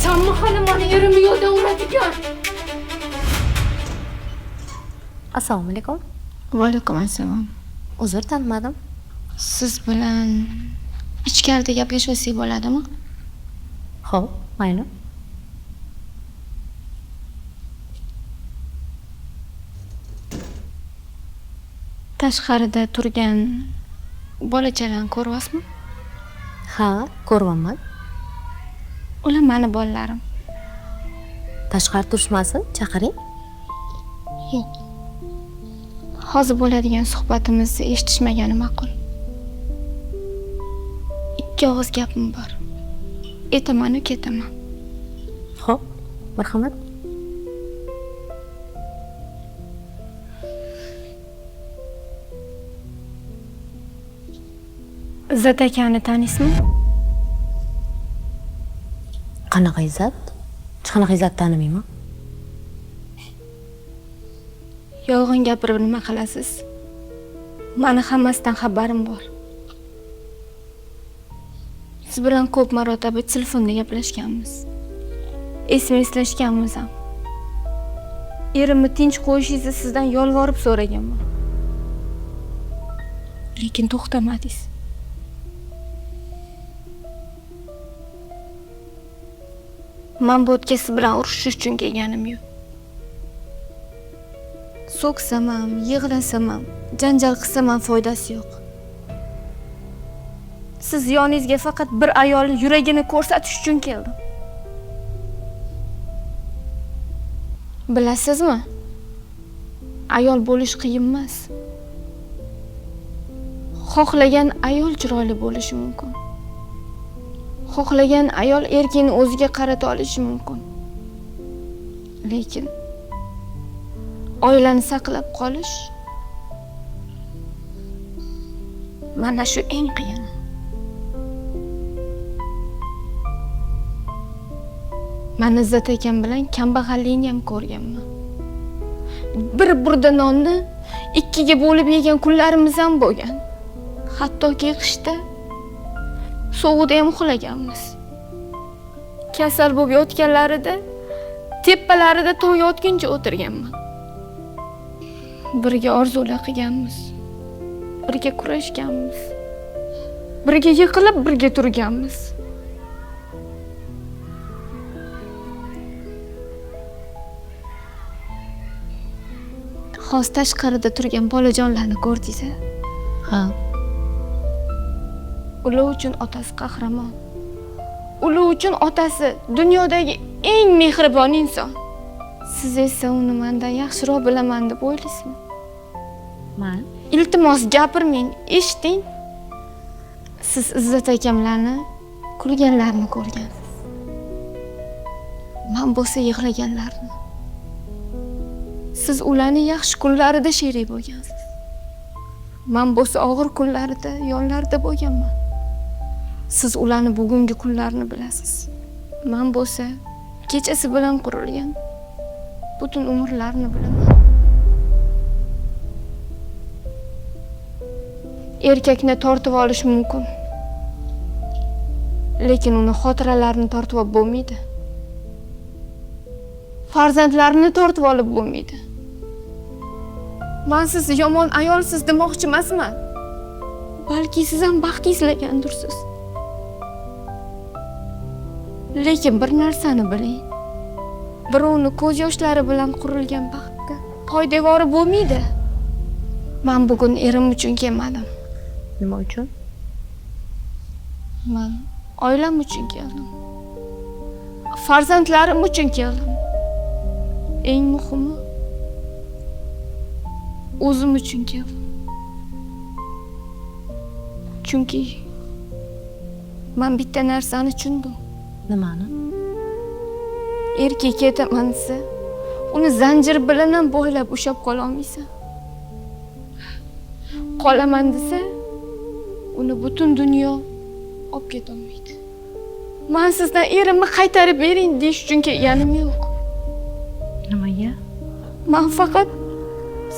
Sanmi hali mani erimni yo'ldan uradigan? Assalomu alaykum. Va alaykum assalom. Uzr, tanimadim. Siz bilan ichkarida gaplashsak bo'ladimi? Xo'p, mayli. Tashqarida turgan bolachalarni ko'ryapsizmi? Ha, ko'ryapman. Ular mani bolalarim. Tashqari turishmasin, chaqiring. Yo'q. Hozir bo'ladigan suhbatimizni eshitishmagani ma'qul. 2 og'iz gapim bor. Aytaman-u ketaman. Xo'p, marhamat. Izzat akani taniysizmi? Qanaqa Izzat? Hech qanaqa Izzat tanimayman. Yolg'on gapirib nima qilasiz? Mani hammasidan xabarim bor. Siz bilan ko'p marotaba telefonda gaplashganmiz. SMSlashganmiz ham. Erimni tinch qo'yishingizni sizdan yolvorib so'raganman. Lekin to'xtamadingiz. Men bu yerga siz bilan urushish uchun kelganim yo'q. So'ksam ham, yig'lasam ham, janjal qilsam ham foydasi yo'q. Siz yoningizga faqat bir ayolning yuragini ko'rsatish uchun keldim. Bilasizmi? Ayol bo'lish qiyin emas. Xohlagan ayol chiroyli bo'lishi mumkin. Xohlagan ayol erkini o'ziga qarata olishi mumkin. Lekin oilani saqlab qolish mana shu eng qiyini. Men Izzat akam bilan kambag'allikni ham ko'rganman. Bir burda nonni 2ga bo'lib yegan kunlarimiz ham bo'lgan. Hattoki qishda sovuqda ham uxlaganmiz. Kasal bo'lib yotganlarida tepalarida tong yotguncha o'tirganman. Birga orzular qilganmiz. Birga kurashganmiz. Birga yiqilib, birga turganmiz. Hozir tashqarida turgan bolajonlarni ko'rdingiz-a? Ha. Ular uchun otasi qahramon. Ular uchun otasi dunyodagi eng mehribon inson. Siz esa uni mendan yaxshiroq bilaman deb o'ylaysizmi? Men? Iltimos gapirmang, eshiting. Siz Izzat akamlarni kulganlarini ko'rgansiz. Men bo'lsa yig'laganlarini. Siz ularni yaxshi kunlarida sherik bo'lgansiz. Men bo'lsa og'ir kunlarida yonlarida bo'lganman. Siz ularni bugungi kunlarini bilasiz. Men bo'lsa kechasi bilan qurilgan butun umrlarini bilaman. Erkakni tortib olish mumkin. Lekin uni xotiralarini tortib olib bo'lmaydi. Farzandlarini tortib olib bo'lmaydi. Men sizni yomon ayolsiz demoqchi emasman. Balki siz ham baxt izlagandirsiz. Lekin bir narsani biling. Birovni ko'z yoshlari bilan qurilgan baxtga poydevori bo'lmaydi. Men bugun erim uchun kelmadim. Nima uchun? Men oilam uchun keldim. Farzandlarim uchun keldim. Eng muhimi o'zim uchun keldim. Chunki men bitta narsani tushundim. Nimani? Erkak ketaman desa, uni zanjir bilan ham bog'lab ushlab qola olmaysan. Qolaman desa, uni butun dunyo olib ketolmaydi. Men sizdan erimni qaytarib bering deyish uchun kelganim yo'q. Nimaga? Men faqat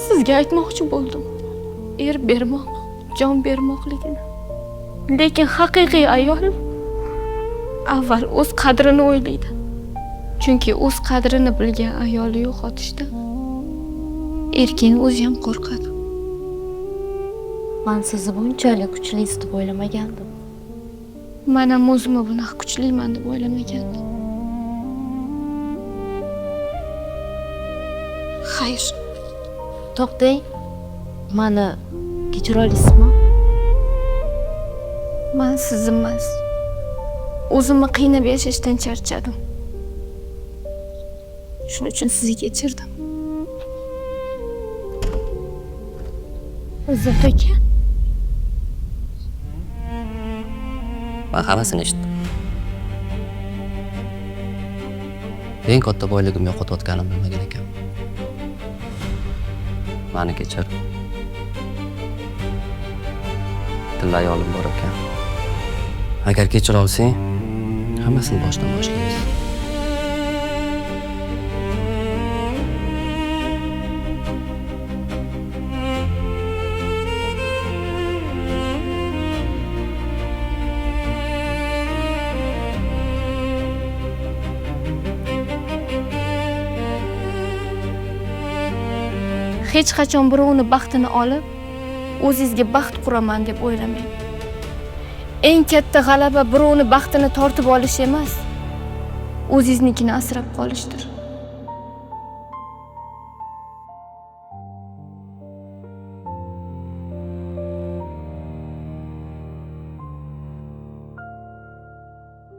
sizga aytmoqchi bo'ldim. Er bermoq, jon bermoqligini. Lekin haqiqiy ayol avval o'z qadrini o'ylaydi. Chunki o'z qadrini bilgan ayoli yo'qotishdan erkakning o'zi ham qo'rqadi. Man sizni bunchalik kuchlisiz deb o'ylamagandim. Man ham o'zimni bunaqa kuchliman deb o'ylamagandim. Xayr. To'xtang. Mani kechira olasizmi? Man sizni emas, o'zimni qiynab yashashdan charchadim. Shuning uchun sizni kechirdim. Izzat aka. Man hammasini eshitdim. Eng katta boyligimni yo'qotayotganimni bilmagan ekanman. Mani kechir. Tilla ayolim bor ekan. Agar kechira olsang, hammasini boshdan boshlaymiz. Hech qachon birovni baxtini olib, o'zingizga baxt quraman deb o'ylamang. Eng katta g'alaba birovni baxtini tortib olish emas, o'zingiznikini asrab qolishdir.